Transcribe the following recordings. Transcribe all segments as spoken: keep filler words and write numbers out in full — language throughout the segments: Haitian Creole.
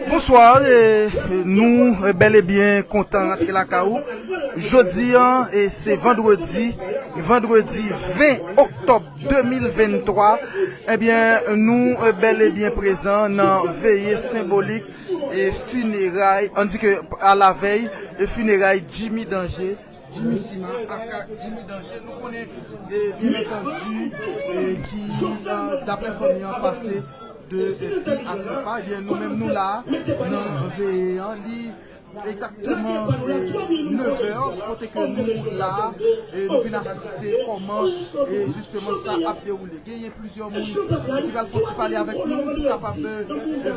Bonswa, e, e, nou, e, bèl e byen kontan rantre lakay ou. Jodi a, e, se vandredi, vandredi ven oktòb de mil venntwa. Ebyen, nou, e, bèl e byen prezan nan veye senbolik e fineray, an di ke a la vèy e fineray Jimmy Danger, Jimmy Sima, aka Jimmy Danger. Nou konnen, e, byen antandi, e, ki, e, daprè fanmi an, pase de, e, vi ak repa. Ebyen, nou menm nou la nan veye an, li egzakteman, e, nevè, kote ke nou la, e, nou vin asiste kòman, e, jisteman sa ap dewoule. Genyen plizyè moun ki pral fè yon ti pale avèk nou pou kapab, e,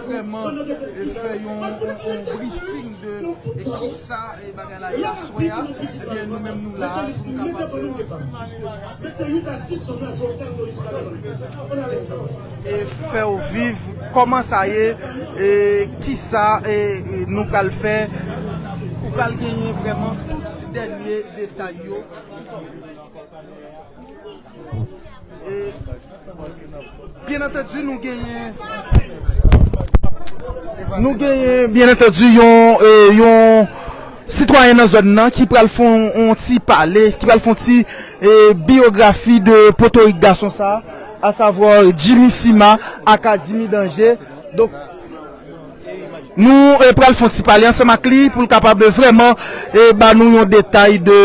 vrèman, e, fè yon, yon, yon briefing de, e, kisa, e, bagay la ye aswè a. Ebyen, nou menm nou la pou nou kapab, e, fè w viv kòman sa ye, e, kisa, e, e, nou pral fè. Ou pral genyen vrèman tout dènye detay yo. E, byen antandi, nou genyen, nou genyen, byen antandi, yon, e, yon sitwayen nan zòn nan ki pral fè yon, yon ti pale, ki pral fè yon ti, e, biyografi de potorik gason sa, asavwa Jimmy Sima, aka Jimmy Danger. Donk, nou, e, pral fè yon ti pale ansanm ak li pou l kapab vrèman, e, ba nou yon detay de,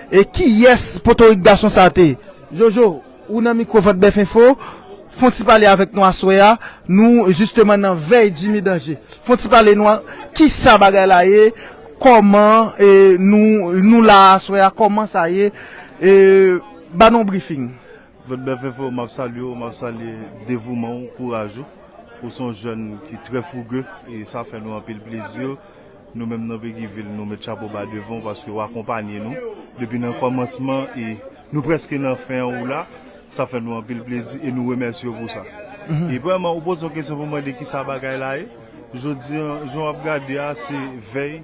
e, kiyès potorik gason sa te. Jojo, ou nan mikwo Vant Bèf Enfo, fè yon ti pale avèk nou aswè a. Nou, jisteman, nan vèy Jimmy Danger. Fè yon ti pale nou a, kisa bagay la ye, kòman, e, nou, nou la aswè a, kòman sa ye, e, ba nou briefing. Vant Bèf Enfo, m ap salye w, m ap salye devouman w, kouraj ou. Ou se yon jèn ki trè fouge, e sa fè nou anpil plezi. Nou menm nan Peguiville, nou met chapo ba devan w paske w akonpanye nou depi nan kòmansman e nou prèske nan fen an ou la. Sa fè nou anpil plezi e nou remèsye w pou sa. E premyèman, ou poze yon kesyon pou mande kisa bagay la ye. Jodi a, jan w ap gade a, se vèy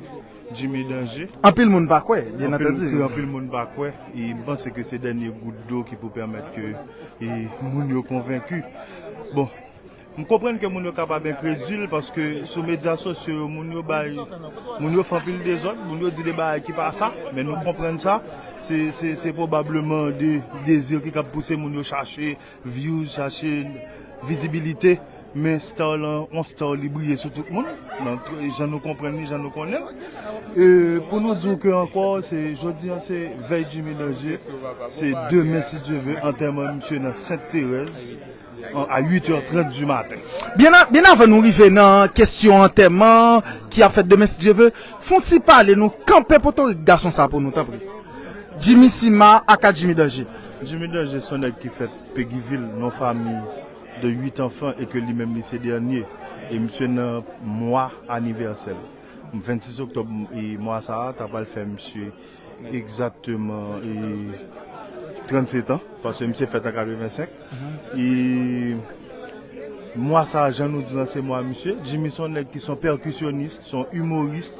Jimmy Danger. Anpil moun pa kwè, byen antandi. Anpil moun pa kwè. E m panse ke se dènye gout dlo ki pou pèmèt ke e moun yo konvenki. Bon, m konprann ke moun yo kapab enkredil paske sou medya sosyo yo, moun yo bay, moun yo fè anpil dezòd, moun yo di de bagay ki pa sa, men nou konprann sa. Se, se, se pwobableman de dezi ki k ap pouse moun yo chache views, chache vizibilite. Men star lan, yon star li briye sou tout moun. Donk, jan nou konprann li, jan nou konnen l. E, pou nou di w ke ankò, se, jodi a, se vèy Jimmy Danger. Se demen, si Dye ve, antèman misye nan Sent Terèz, an, a uit è trant di maten. Byen a-, byen avan nou rive nan kesyon antèman ki ap fèt demen, si Dye ve, fè yon ti pale nou, kanpe potorik gason sa pou nou, tanpri. Jimmy Sima, aka Jimmy Danger. Jimmy Danger se yon nèg ki fèt Peguiville, non fanmi de uit anfan e ke li menm li se dènye. E misye nan mwa anivèsè l. Vennsis oktòb, e mwa sa a, ta pral fè misye egzakteman, e trannsetan, paske misye fèt an katrevensenk. E mwa sa a, jan nou di l, se mwa misye. Jimmy se yon nèg ki se yon pèkisyonis, se yon imoris,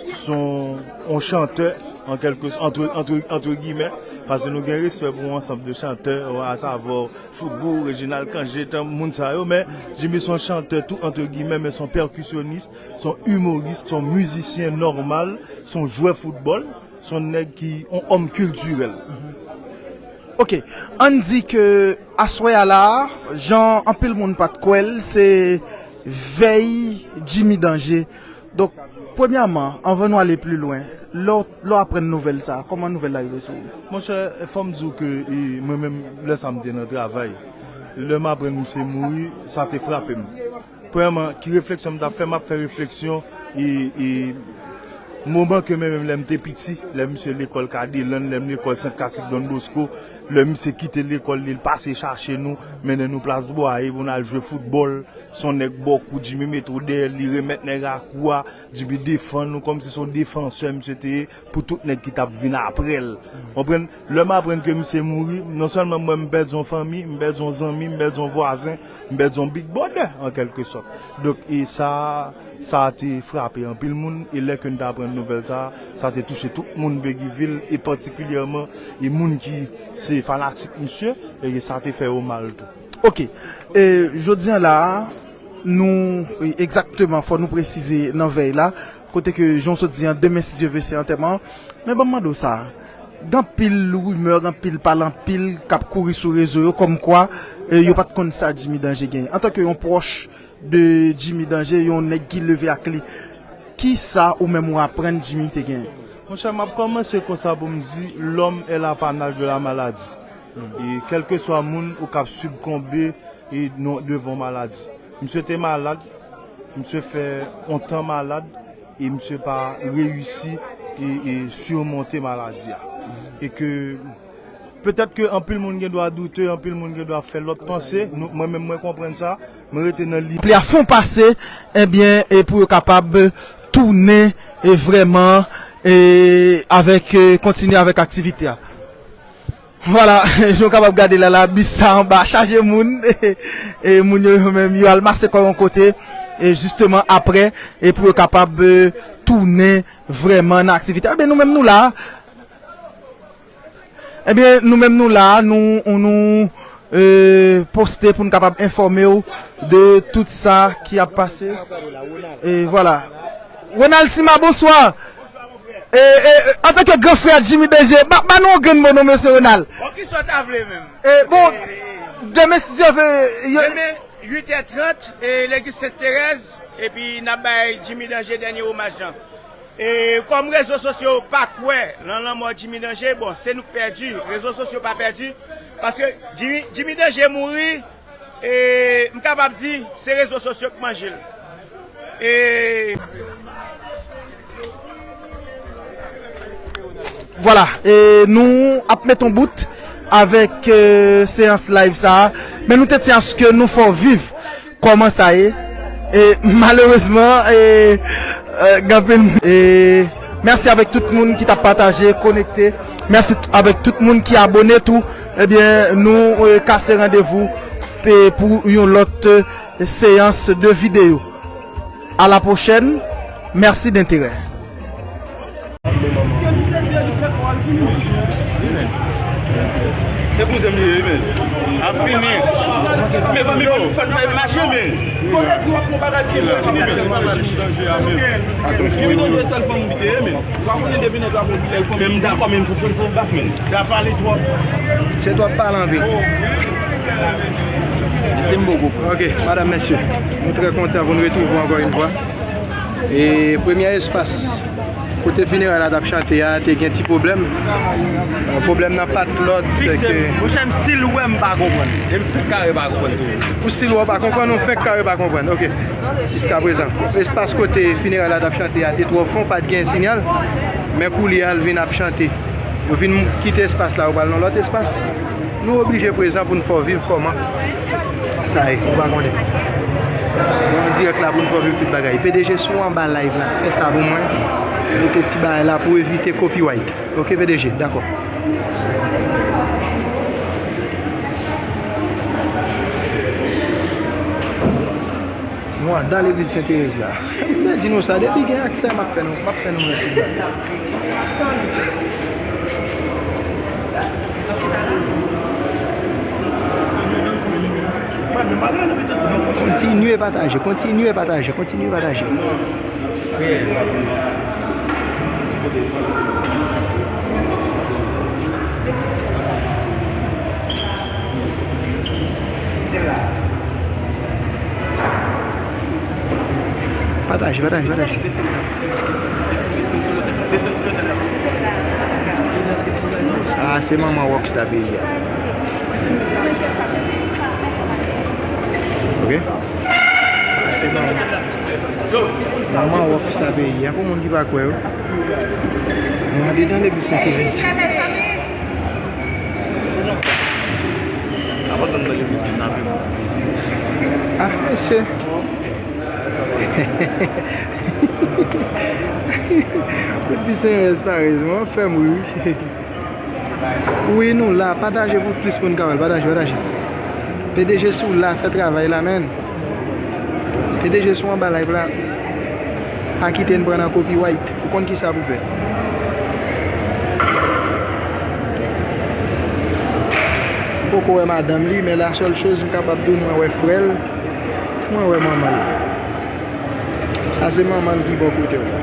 se yon, yon chantè, an kèlke, antre, antre, antre gimè, paske nou gen respè pou yon ansanm de chantè, asavwa Choubou, Reginald Cangé, tan moun sa yo, men Jimmy se yon chantè tou, antre gimè, men se yon pèkisyonis, se yon imoris, se yon mizisyen nòmal, se yon jwè foutbòl, se yon nèg ki, yon òm kiltirèl. Ok, ann di ke aswè a la, jan anpil moun pa t kwè l, se vèy Jimmy Danger. Donk, premyèman, anvan nou ale pli lwen, lè w, lè w aprann nouvèl sa a, kòman nouvèl la rive sou ou? Monchè, fò m di w ke, e, mwen menm, lè sa a m te nan travay. Lè m aprann misye mouri, sa te frape m. Premyèman, ki refleksyon m t ap fè? M ap fè refleksyon, e, e, moman ke mwen menm lè m te piti, lè misye lekòl Kadelann, lè m lekòl Sent Kasik Don Bosco, lè misye kite lekòl li, l pase chache nou, mennen nou Plas Bwaye pou n al jwe foutbòl. Se yon nèg bò kou, Jimmy mete w dèyè l, li remèt nèg a kou a, Jimmy defann nou kòmsi se yon defansè misye te ye pou tout nèg ki t ap vin apre l. Konprann? Lè m aprann ke misye mouri, non sèlman mwen m pèdi yon fanmi, m pèdi yon zanmi, m pèdi yon vwazen, m pèdi yon big brother, an kèlke sòt. Donk, e sa, sa te frape anpil moun, e lè ke n te aprann nouvèl sa, sa te touche tout moun Peguiville, e patikilyèman, e moun ki se fanatik misye, e sa te fè yo mal tou. Ok. E, jodi a la a, Nou, e, egzakteman, fò nou presize nan vèy la, kote ke, jan w sot di an, demen, si Dye ve, se antèman. Men ban m mande w sa, gen anpil rimè, gen anpil pale, anpil k ap kouri sou rezo yo, kòmkwa, e, yo pa t konn sa Jimmy Danje genyen. Antanke yon pwòch de Jimmy Danje, yon nèg ki leve ak li, ki sa ou menm ou aprann Jimmy te genyen? Monchè, m ap kòmanse konsa pou m di, l'homme est l'apanage de la maladie. E kèlkeswa moun ou k ap sibkonbe e non, devan maladi. Misye te malad, misye fè yon tan malad, e misye pa reyisi e, e simonte maladi a. E ke petèt ke anpil moun gen dwa doute, anpil moun gen dwa fè lòt panse, nou, mwen menm mwen konprann sa, mwen rete nan li. Pli a fon pase, ebyen, e pou yo kapab tounen e vrèman e avèk, e kontinye avèk aktivite a. Vwala, jan w kapab gade la, la, bis sa anba chaje moun. E moun yo, yo menm, yo al mase kò yon kote, e jisteman apre, e pou yo kapab, e, tounen vrèman nan aktivite. Ebyen, nou menm, nou la. Ebyen, nou menm, nou la, nou, nou, e, poste pou n kapab enfòme w de tout sa ki ap pase. E vwala. Ronald Sima, bonswa. E, e, e, antanke gran frè Jimmy Danje, ba, ba nou yon grenn mo non, mesye Ronald. Bon, kisa w ta vle menm? E, bon, demen, si Dye ve, yo... Demen, uit è trant, e, legliz Sent Terèz, epi n ap bay Jimmy Danje dènye omaj lan. E, kòm rezo sosyo pa kwè nan lanmò Jimmy Danje, bon, se nou k pèdi, rezo sosyo pa pèdi, paske Jimmy, Jimmy Danje mouri, e, m kapab di, se rezo sosyo k manje l. E vwala, e nou ap met on bout avèk, e, seyans live sa a, men nou te tyen aske nou fè w viv kòman sa ye. E malerezman, e, e, gen anpil, e, mèsi avèk tout moun ki t ap pataje, konekte. Mèsi t-, avèk tout moun ki abone tou. Ebyen, nou, e, kase randevou, e, pou yon lòt, e, seyans de videyo. À la prochaine. Merci d'intérêt. Se kouzen m ye, men. Ap fini. Men fanmi, fanmi, fanmi, mache, men. Kote di w ap fè bagay ki la, men. Jimmy Danje sèl fanm ki te ye, men. Ou pa konnen depi nèg la fè vilaj fanmi. Men m dakò, men m fè fè bak, men. T ap pale twòp. Se twòp pale anpil. Mèsi m bokou. Ok, madam, mesye, nou trè kontan pou n retwouve w ankò yon fwa. E premye espas kote fineray la t ap chante a te gen ti pwoblèm. E, pwoblèm nan pa t lòt, se ke... Monchè, m still wè m pa konprann. E m fèk kare pa konprann tou. Ou still wè w pa konprann, ou fèk kare pa konprann. Ok. Jiskaprezan, espas kote fineray la t ap chante a te twò fon, pa t gen sinyal. Men koulye a, l vin ap chante. Yo vin kite espas la, yo pral nan lòt espas. Nou oblije prezan pou n fè w viv kòman sa ye, ou pa konnen. Nou an dirèk la pou n fè w viv tout bagay. P D G, si w anba live la, fè sa pou mwen. Mete ti bagay la pou evite copyright. Ok, P D G, dakò. Nou andan legliz Sent Terèz la. M te di nou sa, depi gen aksè, m ap fè nou, m ap fè nou wè tout bagay. Kontinye pataje, kontinye pataje, kontinye pataje. Pataje, pataje, pataje. Sa a se manman Rockstar peyi a. Ok? Sa a se manman. Manman Rockstar peyi a, pou moun ki pa kwè yo. Nou andedan legliz Sent Terèz. Ah, mesye. Ou di Sent Terèz parèy, mwen fè m ri wi. Wi, nou la. Pataje pou plis moun ka wè l. Pataje, pataje. P D G, si w la, fè travay la, menn. P D G, si w anba live la, pa kite n pran nan copyright. Ou konn kisa pou fè. M poko wè madanm li, men la sèl choz m kapab di w, mwen wè frè l. Mwen wè manman l. Sa se manman l ki bò kote w la.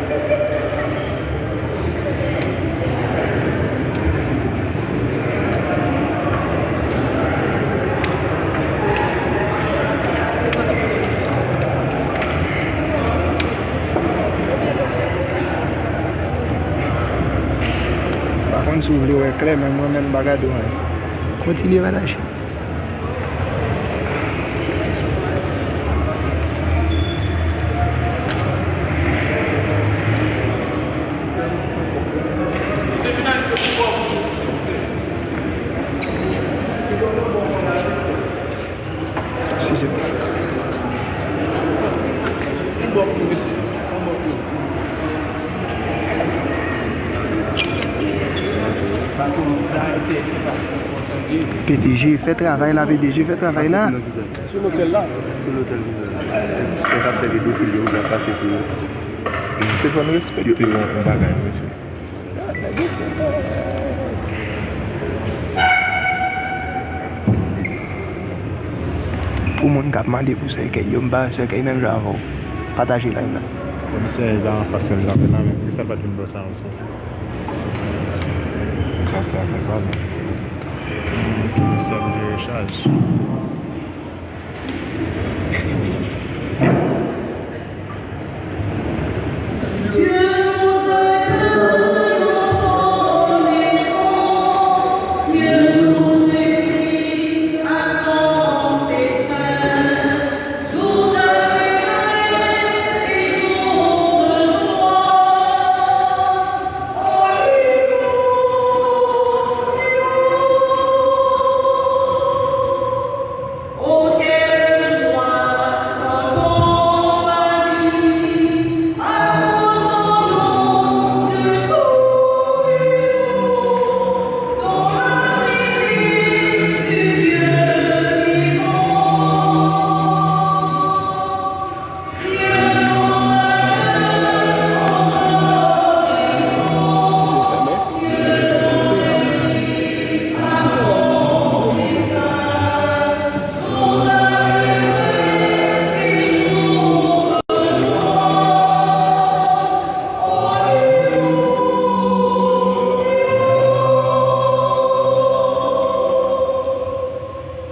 Pa konn si w vle wè klè, men mwen menm m pa gade w anyen. Kontinye pataje. P D G, fè travay la, P D G, fè travay la. Sou lotèl la. Sou lotèl Vizan. Yo t ap fè de defile, yo t ap pase pou yo. Te fò n respekte yon, yon bagay, mesye. Pou moun k ap mande pou sèkèy, yo m pa sèkèy menm jan avè w. Pataje live la. Komisè la anfas sèl jan fè la, men ki sa l pa t vin bò sa ansanm? Komisè de rechaj.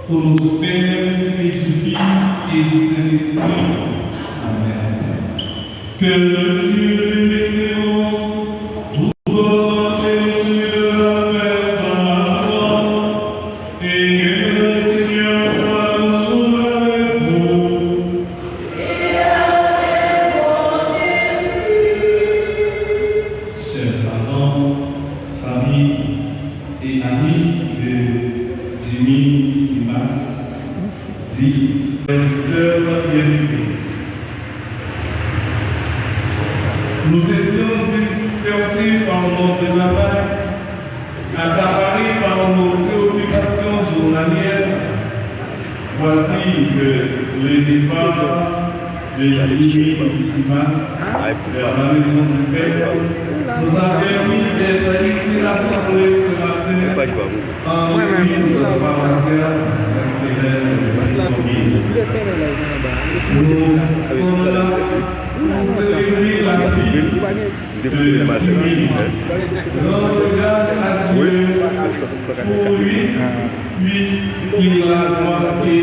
Au nom du Père et du Fils et du Saint-Esprit. Amen. Que le Dieu de l'espérance vous donne la plénitude de la paix dans la foi, et que le Seigneur soit toujours avec vous. Chers parents, famille et amis de Jimmy Simas, dit frères et sœurs bien-aimés. Nous étions dispersés par notre travail, accaparés par nos préoccupations journalières. Voici que le départ de Jimmy Simas vers la maison du Père nous a permis d'être ici rassemblés ce matin en l'église paroissiale Sainte-Thérèse de Pétionville. Nous sommes là pour célébrer la vie de Jimmy. Rendre grâce à Dieu pour lui, puisqu'il a marqué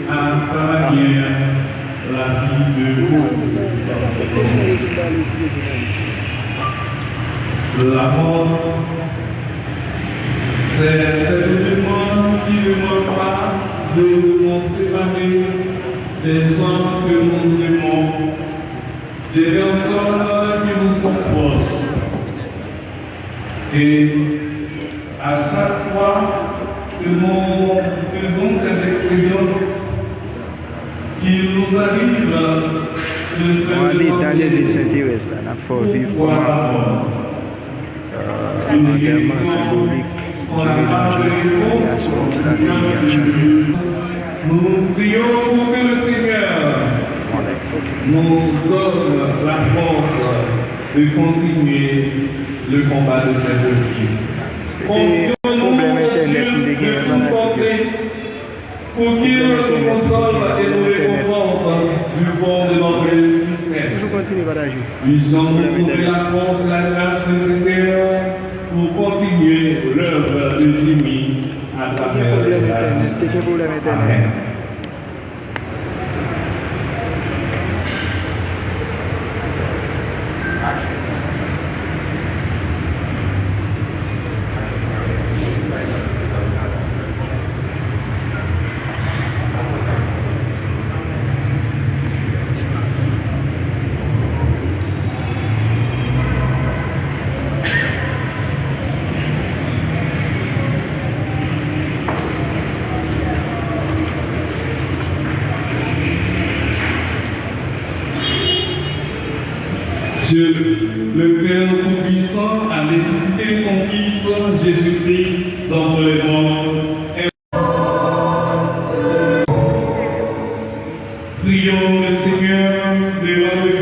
à sa manière la vie de beaucoup. La mort, c'est cet événement qui ne manque pas de nous séparer des gens que nous aimons, des personnes qui nous sont proches. Et à chaque fois que nous faisons cette expérience, qu'il nous arrive de se demander pourquoi d'abord. Une question qu'on n'a pas de réponse pour nous. Nous prions pour que le Seigneur nous donne la force de continuer le combat de cette vie. Confions-nous au Dieu toute portée pour qu'il nous console et nous réconforte Toujou kontinye pataje. Puissions-nous trouver la force et la grâce nécessaires pour continuer l'œuvre de Dieu à travers le message. Te gen pwoblèm entènèt. Amen. Dieu, le Père Tout-Puissant, a ressuscité son Fils Jésus-Christ d'entre les morts. Prions le Seigneur de rendre